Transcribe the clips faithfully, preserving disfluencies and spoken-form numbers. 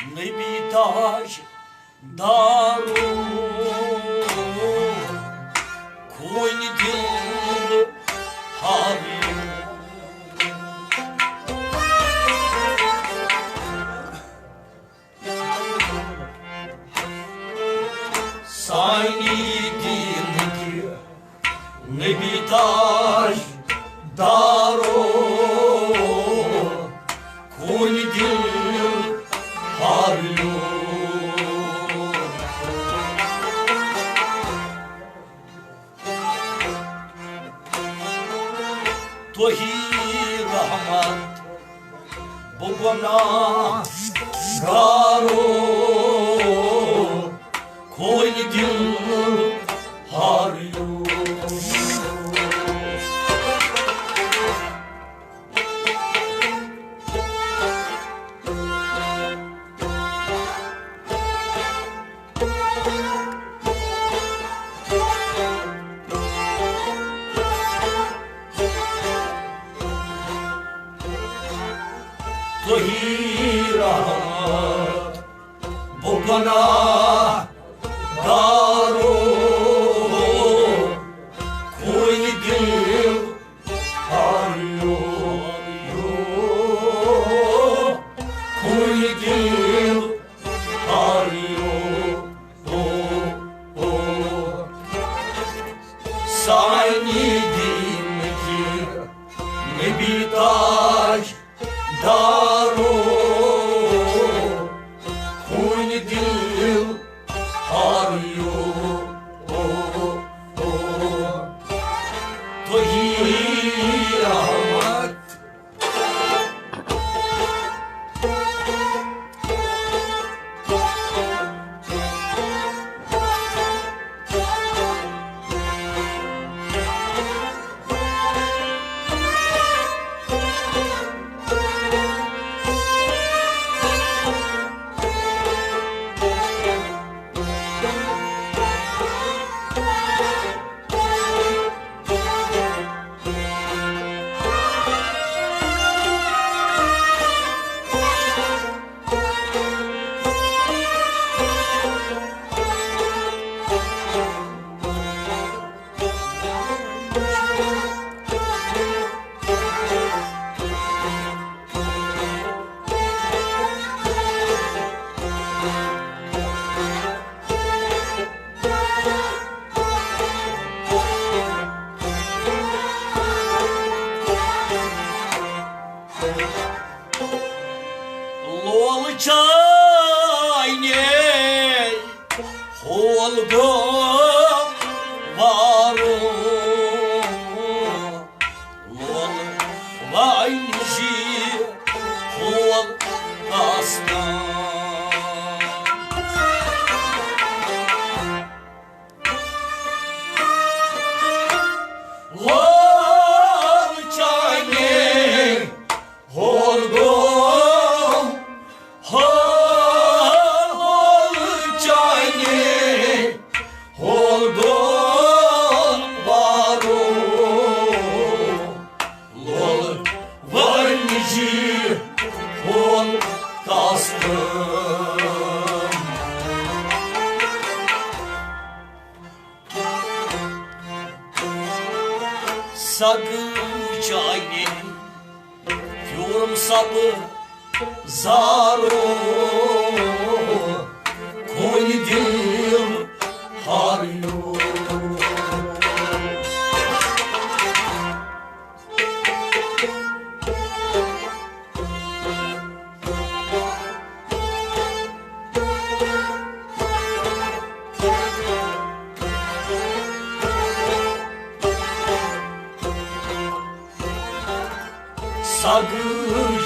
نبی تاج دارو، خوٗنہِ دِل ہارو۔ سانہِ دیٖنٕکہِ نبی تاج دارو، خوٗنہِ دِل ہارو۔ تۄہی رحمت بہٕ گۄناہ گارو، خوٗنہِ دِل ہارو۔ تۄہی رحمت بہٕ گۄناہ گارو، خوٗنہِ دِل ہارو، خوٗنہِ دِل ہارو۔ او، او۔ سانہِ دیٖنٕکہِ نبی تاج دارو، خوٗنہِ دِل ہارو۔ او، او۔ تۄہی رحمت لول چانے ہول گو وارو، لول وانجی ہول آستان۔ لول چانے ہول گو، ہو، لول چانے ہول گو وارو، لول ونجی ہول کاستن۔ سگ چانے پھیورم سب زارو، خوٗنہِ دِل ہارو۔ سگ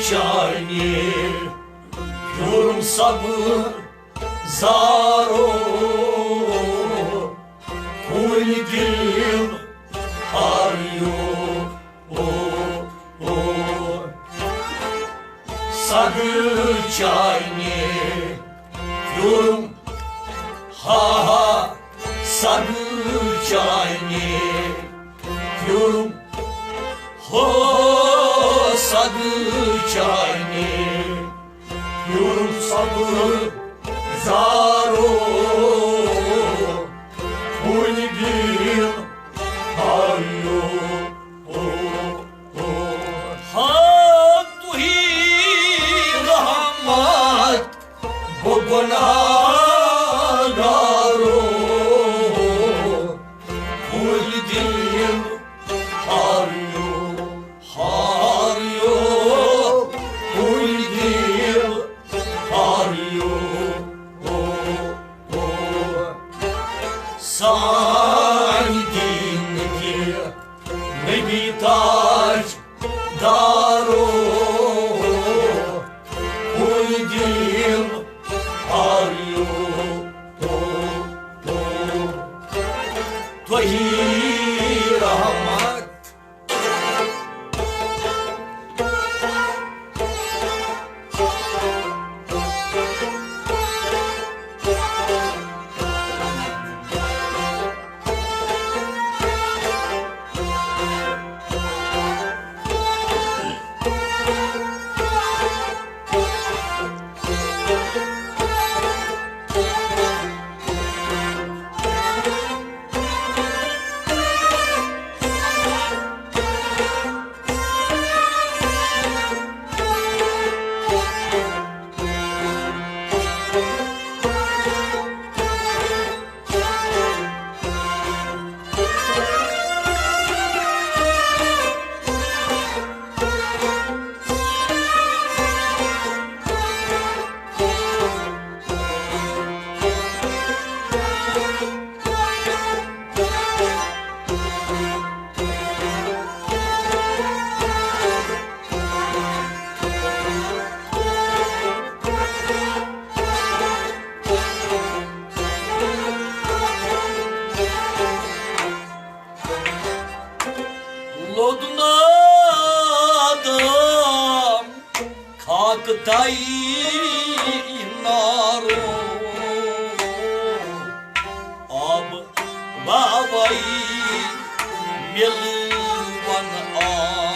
چانے جرم سب زارو، خوٗنہِ دِل ہارو۔ او، او۔ سگ چانے جرم، ہا ہا۔ سگ چانے جرم، ہو۔ سگ چانے جرم، صبر زارو، کُلۍ دِل ہاریو۔ ہا تُہی رحمت بہٕ گۄناہگارو، کُلۍ دِل ہاریو، ہاریو، کُلۍ دِل ہاریو۔ او، او، سانہِ دیٖنٕکہِ نبی تاج دارو، کُلۍ دِل ہاریو۔ او، او، تُہی رحمت۔ لوٚدُن آدم خاکہٕ تَے نارو، آب واوَے مِلوَن آب۔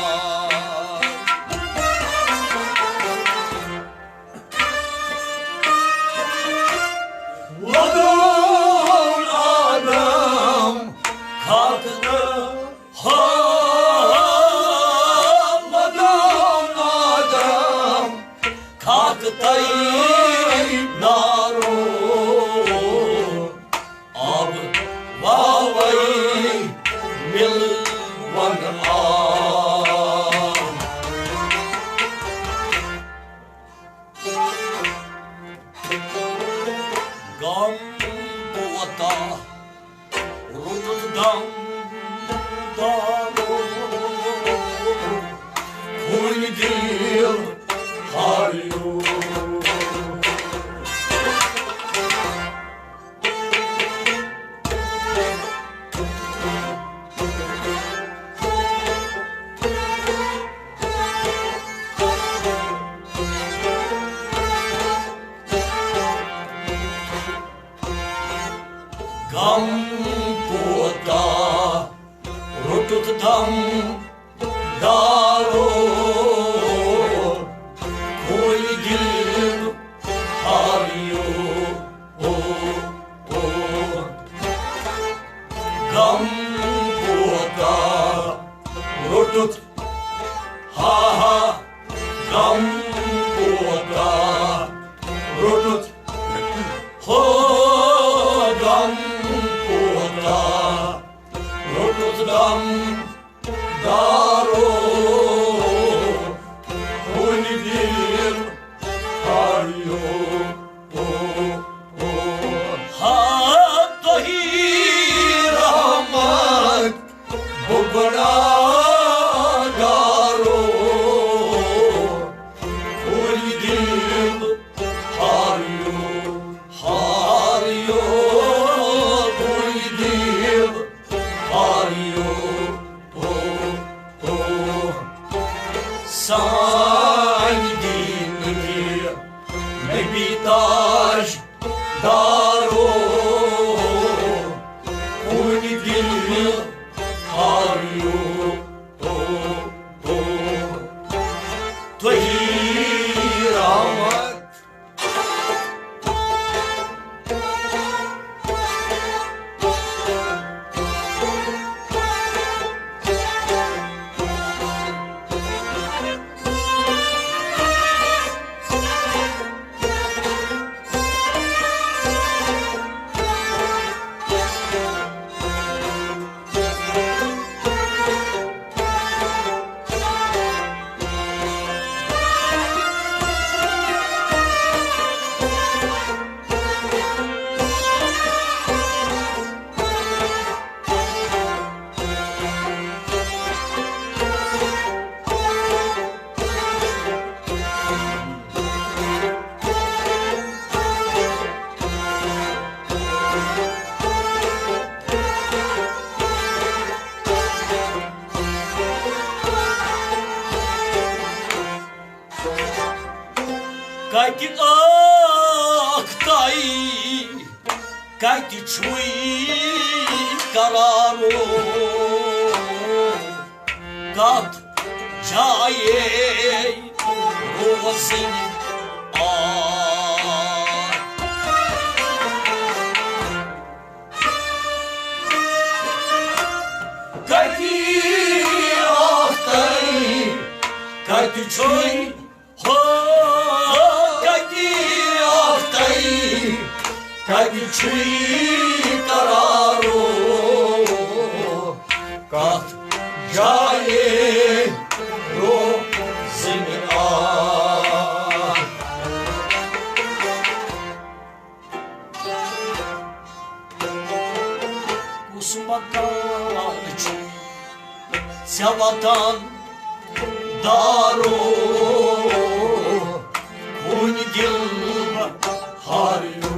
لدن آدم خاکہٕ، ہا، لدن آدم خاکہٕ تَے نارو، آب واوَے مِلوَن آب۔ غم کوتاہ روٚٹُتھ دم دارو، خوٗنہِ دِل ہاریو۔ غم کوتاہ روٚٹُتھ دم دارو، خوٗنہِ دِل ہاریو۔ او، او۔ غم کوتاہ روٚٹُتھ، ہا ہا، غم کوتاہ روٚٹُتھ، ہو، غم کوتاہ روٚٹُتھ غم دارو، خوٗنہِ دِل ہاریو۔ او، او۔ ہا تۄہہِ رحمت بہٕ گۄناہگارو، خوٗنہِ دِل ہاریو، ہاریو، خوٗنہِ دِل ہاریو۔ او، او۔ سانہِ دیٖنٕکہِ نبی تاج دارو، خوٗنہِ دِل ہاریو۔ او، او۔ تۄہہِ رحمت کتہِ چھُے قرارو، کتھ جایے روزٕنۍ آ؟ کتی آختائی، کتی چھوئی، ہو، کتی آختائی، کتی چھوئی قرارو، کت جائے رو زمین آ۔ کُس مکان چھُے ژےٚ وطن دارو، کُنہِ دِل ہاریو؟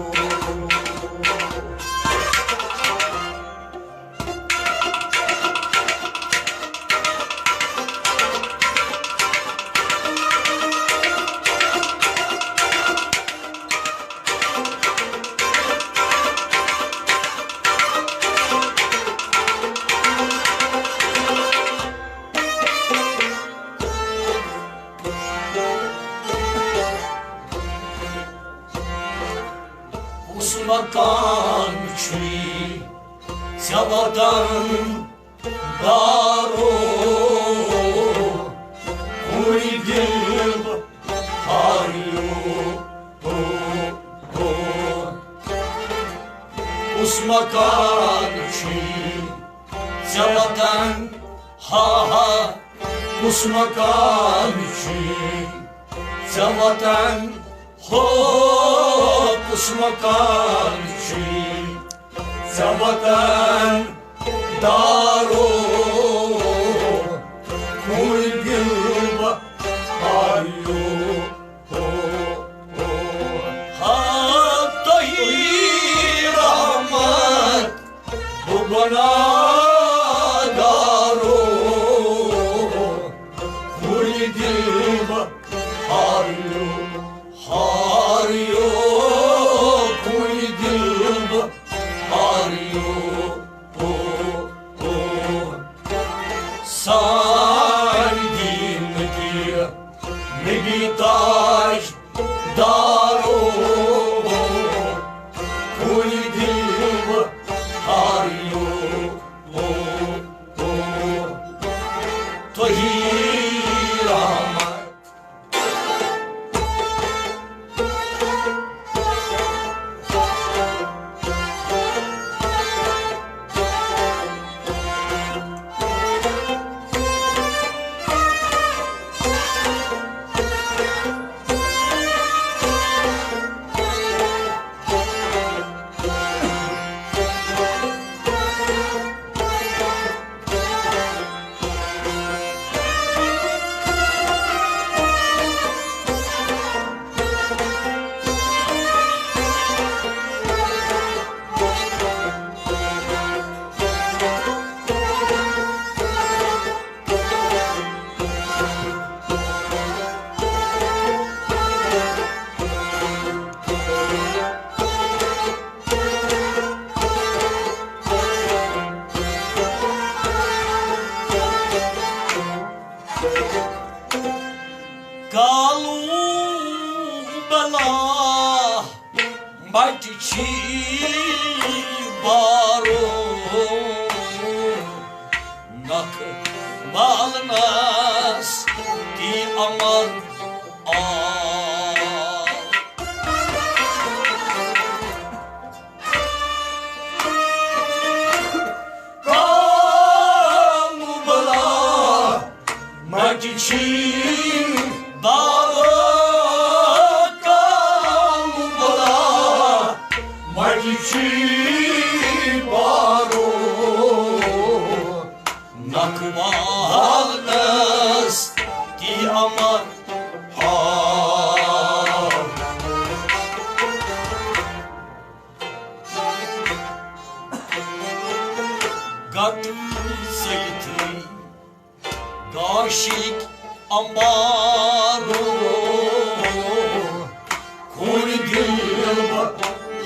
کُس مکان چھُے ژےٚ وطن دارو، کُنہِ دِل ہاریو؟ ہو، ہو۔ کُس مکان چھُے ژےٚ وطن؟ ہا ہا، کُس مکان چھُے ژےٚ وطن؟ ہو، کُس مکان چھُے ژےٚ وطن دارو، کُنہِ دِل ہاریو؟ ہو، ہو۔ ہا، تۄہہِ رحمت بہٕ گۄناہ گارو، کُنہِ دِل ہاریو، ہاریو، کُنہِ دِل ہاریو۔ او، او۔ سانہِ دیٖنٕکہِ نبی تاج دارو، کُنہِ دِل ہاریو؟ او، او۔ تۄہہِ رحمت۔ کالو بلا مٹہِ چھی بارو، نکھ والنس تی امر آ۔ کام بلا مجہِ چھی بارو، کام بلا مجہِ چھی بارو، نکھ والنس تی امر آ۔ گٹ سیتھٕے گاشِک امبارو، کھوٚر دِل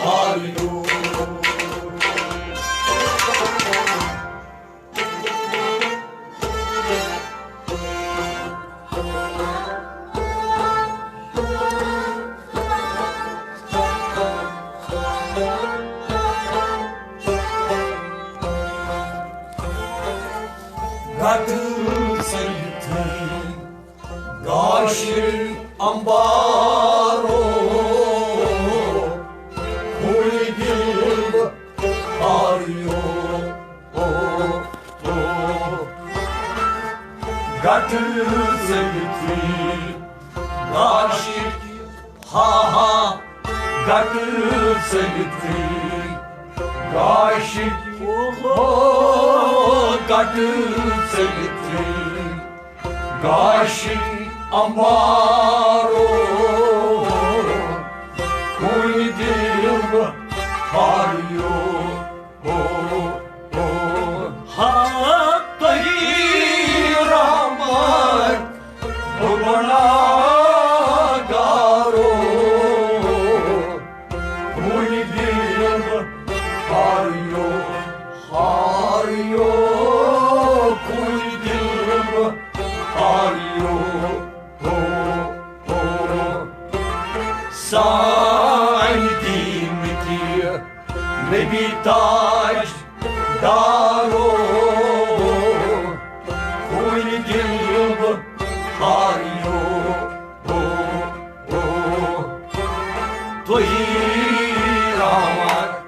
ہاریو۔ ژٔلِتھٕے، گاشِک ہا ہا گٹہٕ ژٔلِتھٕے، گاشِک ہو گٹہٕ ژٔلِتھٕے، گاشِک امبارو کُنہِ دِل ہاریو۔ ہا تۄہہِ رحمت بہٕ گۄناہگارو، کُنہِ دِل ہاریو، ہاریو، کُنہِ دِل ہاریو۔ ہو، ہو۔ سانہِ دیٖنٕکہِ نبی تاج دارو، کُنہِ دِل ہاریو۔ ہو، ہو۔ تُہی رحمت۔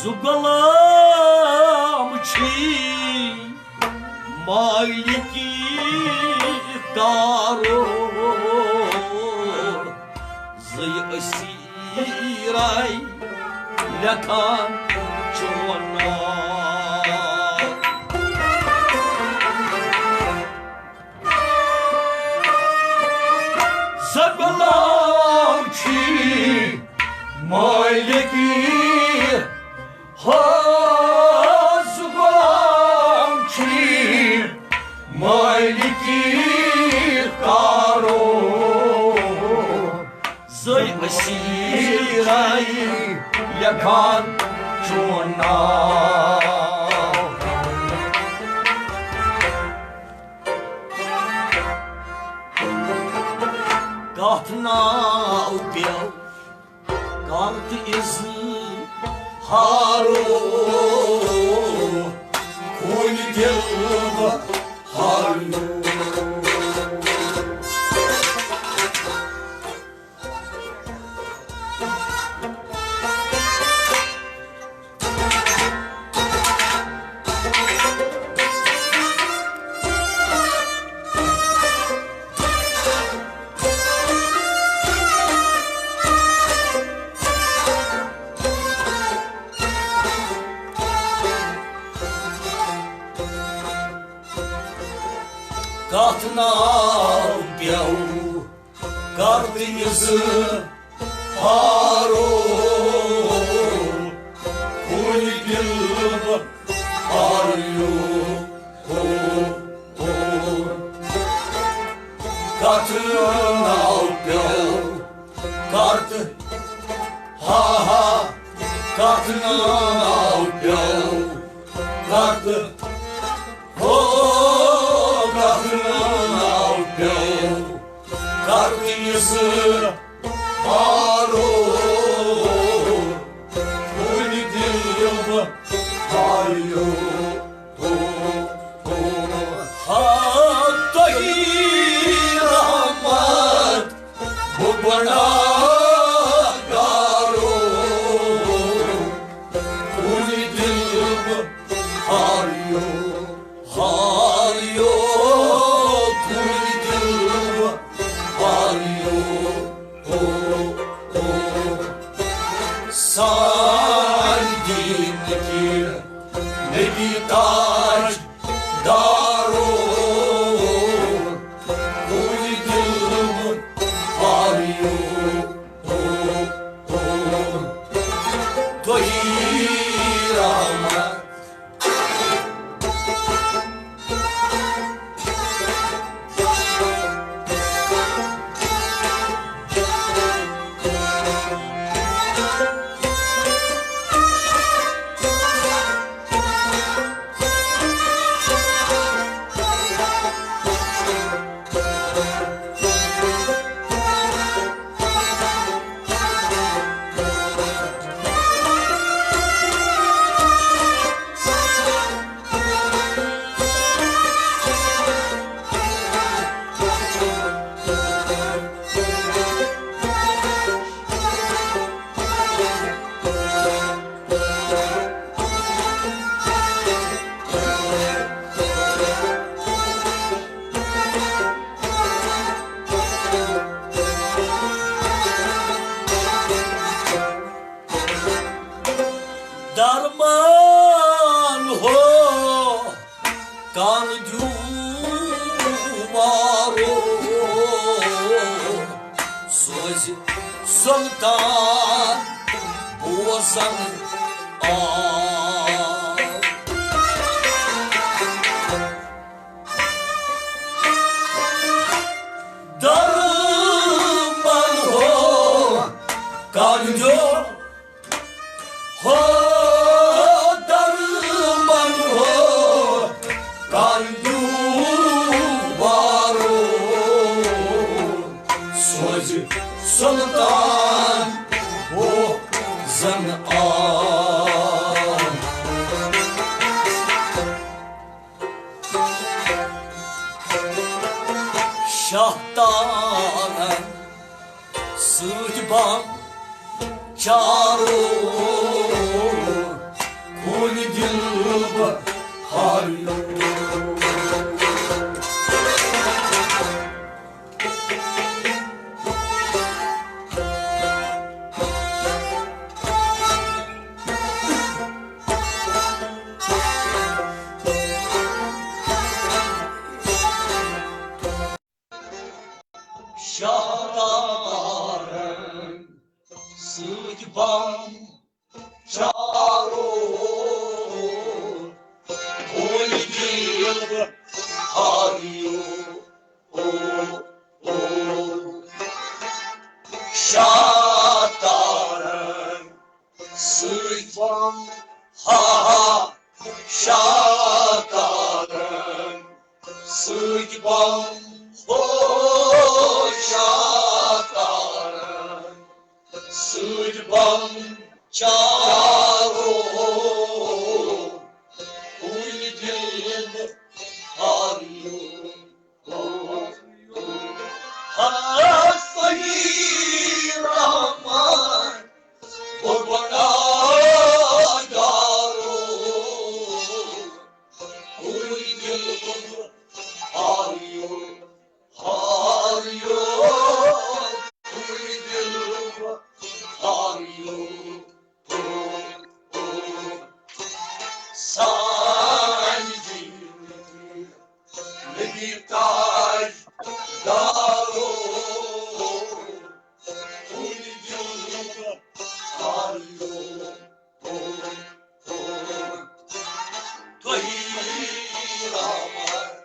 زٕ غلام چھی مالکی کارو، زٕے اسیرے لیکھان چون ناو۔ زٕ غلام چھی مالکی، ہا زٕ غلام چھی مالکی کارو، زٕے اسیرے لیکھان چون ناو۔ کتھ ناو پیو کر تہٕ اظہارو، کُنہِ دِل ہارو۔ کتھ ناو پیو کر تہٕ اظہارو، کُنہِ دِل ہاریو۔ ہو، ہو۔ کتھ ناو پیو کر تہٕ ہا ہا، کتھ ناو پیو کر تہٕ ہو، کتھ ناو پیو کر تہٕ اظہارو، کُنہِ دِل ہاریو۔ ہا تۄہہِ رحمت بہٕ گۄناہگارو، کُنہِ دِل ہاریو، ہاریو، کُنہِ دِل ہاریو۔ او، او، سانہِ دیٖنٕکہِ نبی تاج دارو، کُنہِ دِل تۄہی رحمت۔ درمان ہو کان دیوارو، سوزِ سلطان بوزن آ۔ درمان ہو کان دیو ہو درمان ہو کان دیوارو، سوزِ سلطان بوزن آ۔ شاہ تارن سۭتۍ بم چارو، خوٗنہِ دِل ہارو۔ شاہ تارن سۭتۍ بم چارو، خوٗنہِ دِل ہارو۔ شاہ تارن سۭتۍ بم، ہا ہا، شاہ تارن سۭتۍ بم، ہو شاہ تارن سۭتۍ بم چارو، خوٗنہِ دِل ہارو۔ ہا صحیح رحمان، بڑا یارو، خوٗنہِ دِل ہارو۔ ہارو، خوٗنہِ دِل ہارو۔ سانہِ زندگی نبی تاج دارو، خوٗنہِ دِل ہارو۔ تۄہی رحمت۔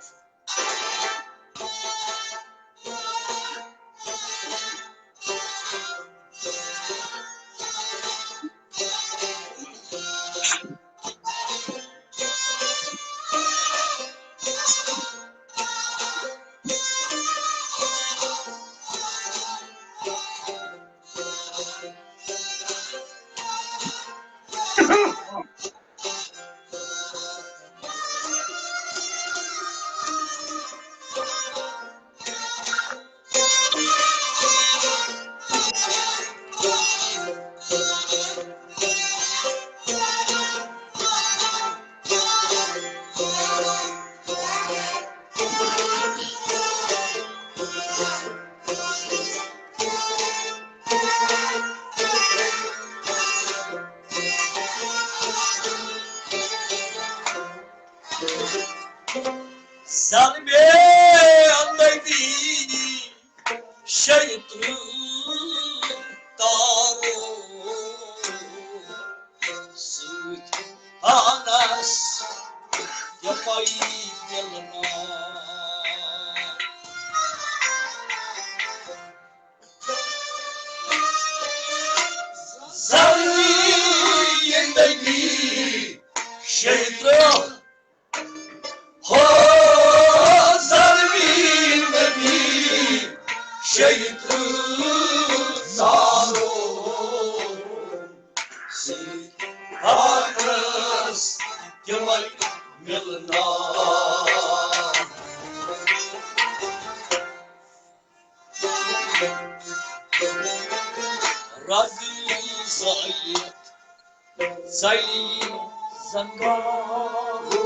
سر بے الدی شیطان تارو۔ پانس یپائی ملنا۔ زندگی شہید ہو، زمین نبی شہید زارو۔ پانس تمن ملنا۔ رگ زٲیِتھ ژَلہِ زنگار۔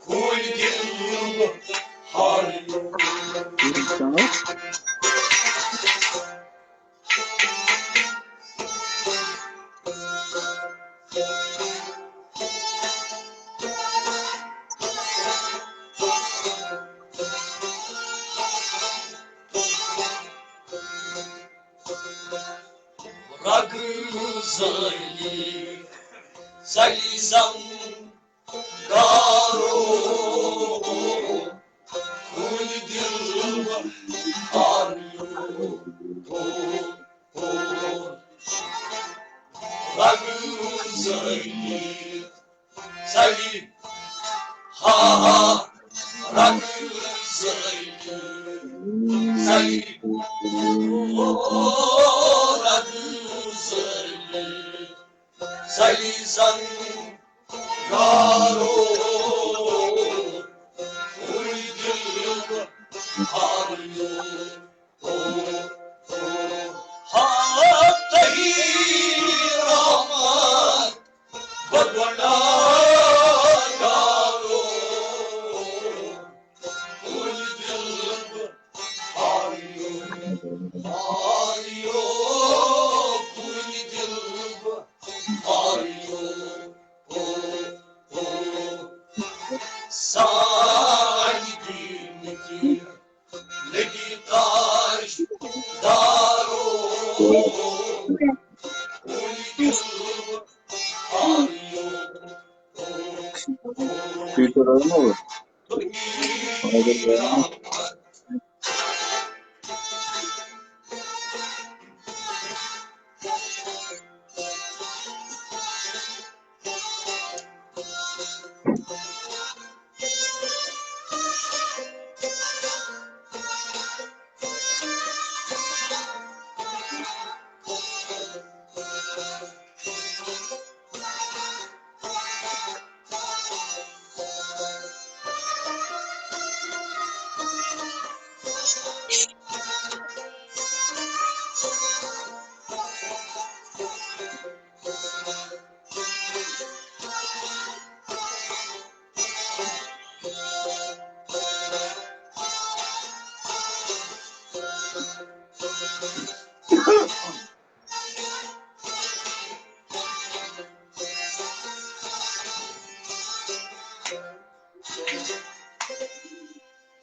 کھوٗلۍ دِل ہاریو۔ رگ زٲلی ژَلہِ زنگارو۔ کھوٗلۍ دِل ہاریو۔ رگ زٲلی ژَلہِ، ہا ہا، رگ زٲلی ژَلہِ، او، رگ زٲلی ژَلہِ زنگارو۔ کھوٗلۍ دِل ہاریو۔ ہا تۄہہِ رحمت بہٕ گۄناہگارو۔ کُنہِ دِل بہٕ ہاریو، ہاریو، کُنہِ دِل بہٕ ہاریو۔ او، او، سانہِ دیٖنٕکۍ نبی تاجدارو، کُنہِ دِل ہاریو۔ تُہۍ کٔرِو نہٕ وۄنۍ۔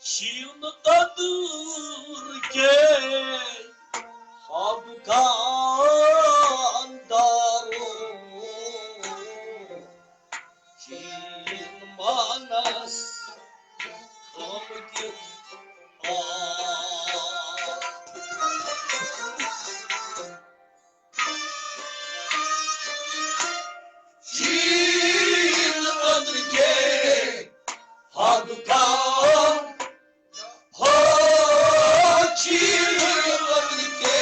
شیٖنہٕ دۄدُر کے ہابہٕ کانٛدارو، شیٖن مانس خٲمہٕ دِتھ آ۔ شیٖن أنٛدرٕ کے ہابہٕ کانٛدارو، ہو، شیٖن أنٛدرٕ کے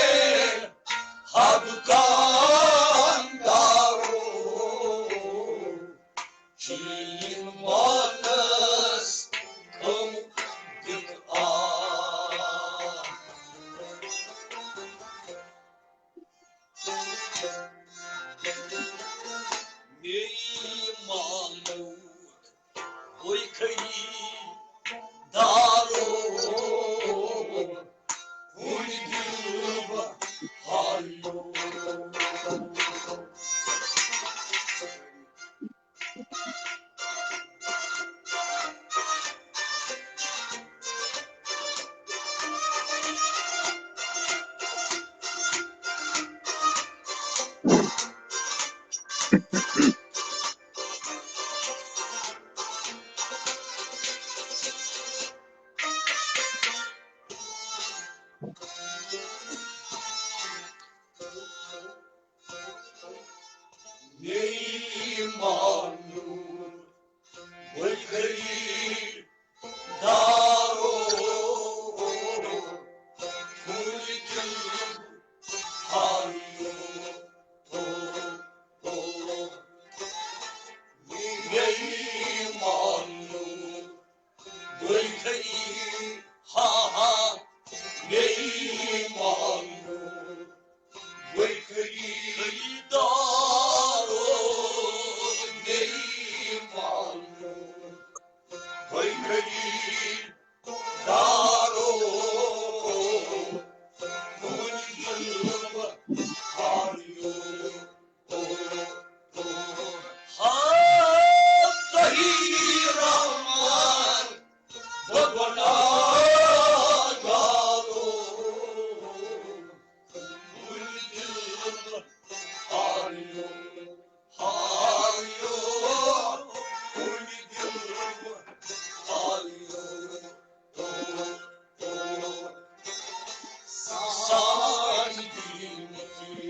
ہابہٕ کانٛدارو، شیٖن مانس خٲمہٕ دِتھ آ۔ میٚیہِ مال میوٗٹھ ہوٚے خریٖدارو، کُنہِ دِل بہٕ ہاریو۔ ایمانو بکری دارو کھوٗنہٕ دِل ہایو او او ایمانو بکری ہا ہا ایمانو بکری دارو ایمانو بکری دارو کھوٗنہٕ دِل ہایو او او ہا تۄہہِ رحمان بہٕ گۄناہگارو کھوٗنہٕ دِل ہایو ہایو کھوٗنہٕ دِل ہایو سانہِ دیٖنٕکۍ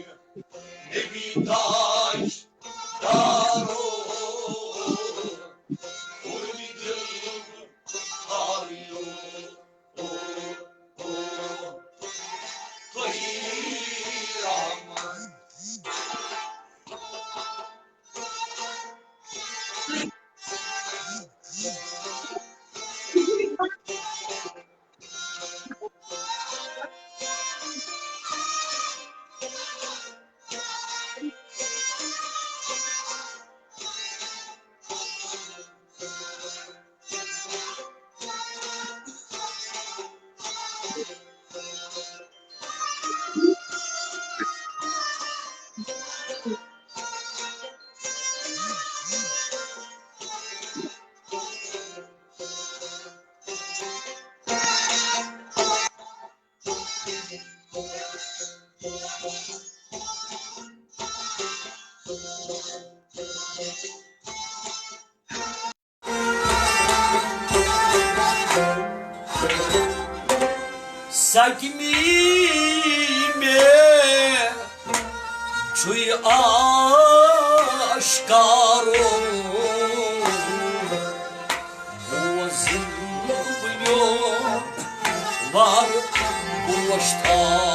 نبی تاج دارو کھوٗنہٕ دِل ہایو او او تۄہہِ رحمان سکمی مےٚ چھُے آشکارو بوزن میون وار گوشتار۔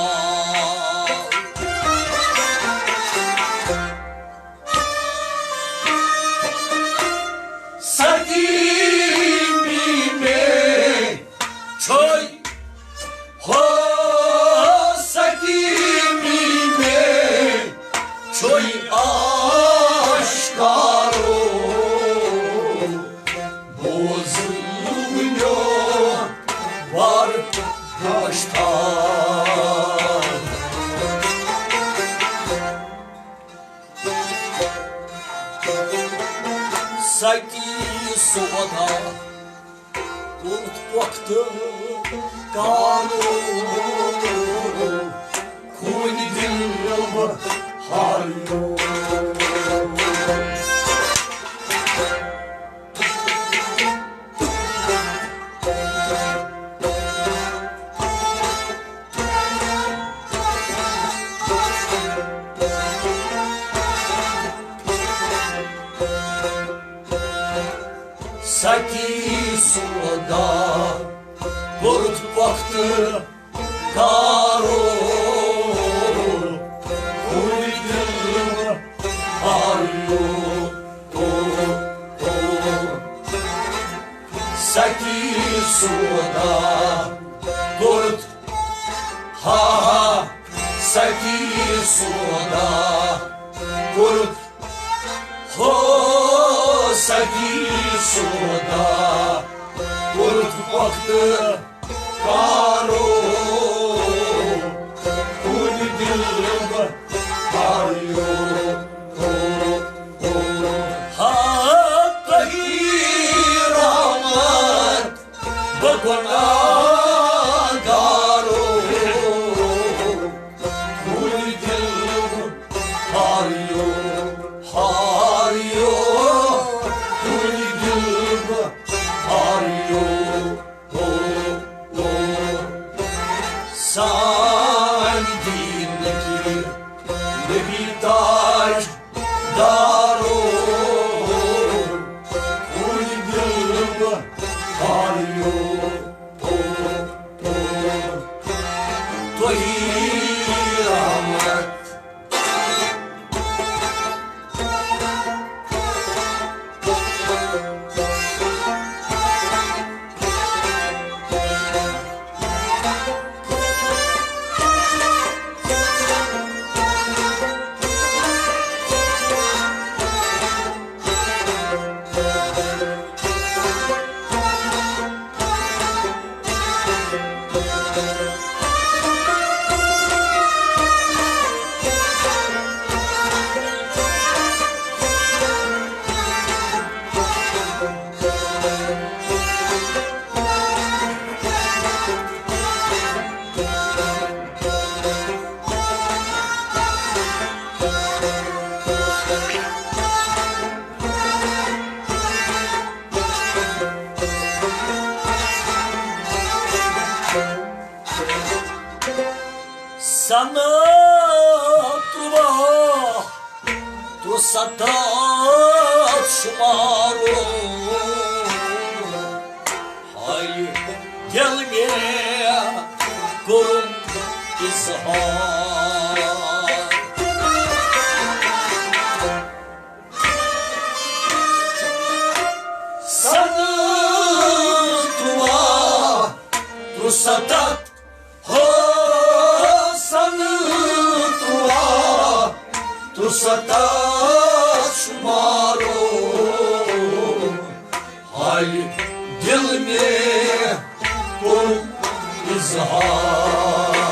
سکیمی مےٚ چھوے ہو سکیمی مےٚ چھوے آشکارو بوزن میون وار گوشتار۔ سکی سودا کوٚرُتھ پۄختہٕ کارو کھوٗنہِ دِل ہایو۔ سکی سودا کوٚرُتھ پۄختہٕ کارو کھوٗنہِ دِل ہایو۔ سکی سودا کوٚرُتھ ہا ہا سکی سودا کوٚرُتھ ہو سکی سودا کوٚرُتھ پۄختہٕ کارو کھوٗنہِ دِل ہایو۔ ہا تۄہہِ رحمت بہٕ گۄناہگارو کھوٗنہِ دِل ہایو ہایو کھوٗنہِ دِل ہایو۔ سانہِ دیٖنٕکۍ نبی تاج دار ستات شمارو، ہاے دل مےٚ کوٚرُم اظہار۔ سنہٕ تُرٛواہ تُرٛسَتتھ، ہو سنہٕ تُرٛواہ تُرٛسَتتھ شمارو، ہاے دل مےٚ کوٚر اظہار۔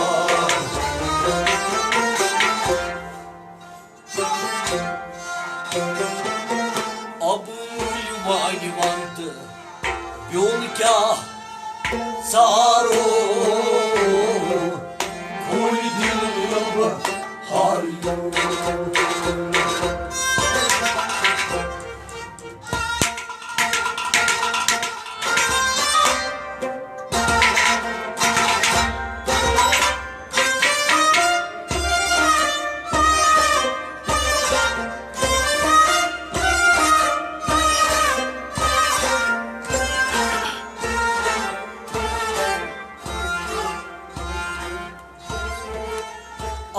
ابوٗلۍ وانہِ وانتہٕ بیوٚن کیٛاہ ژارو، کھوٗلۍ دِل بہٕ ہاریو۔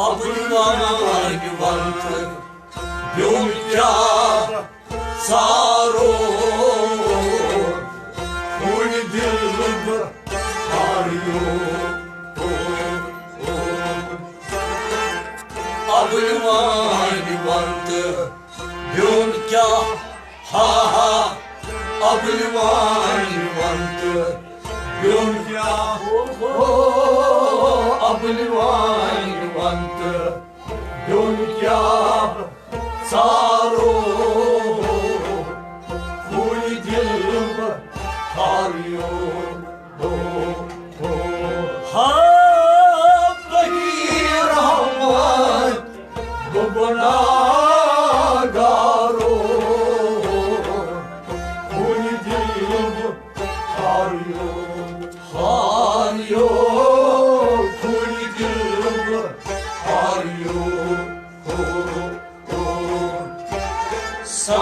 ابوٗلۍ وانہِ وانتہٕ بیوٚن کیٛاہ ژارو، کھوٗلۍ دِل بہٕ ہاریو۔ ابوٗلۍ وانہِ وانتہٕ بیوٚن کیٛاہ، ہا ہا، ابوٗلۍ وانہِ وانتہٕ بیوٚن کیٛاہ، او، ابوٗلۍ وانہِ وانتہٕ بیوٚن کیٛاہ ژارو، کھوٗلۍ دِل بہٕ ہاریو۔ ہا بہی رحمت بہٕ گُناہگارو، کھوٗلۍ دِل بہٕ ہاریو، ہاریو، کھوٗلۍ دِل بہٕ ہاریو۔ سا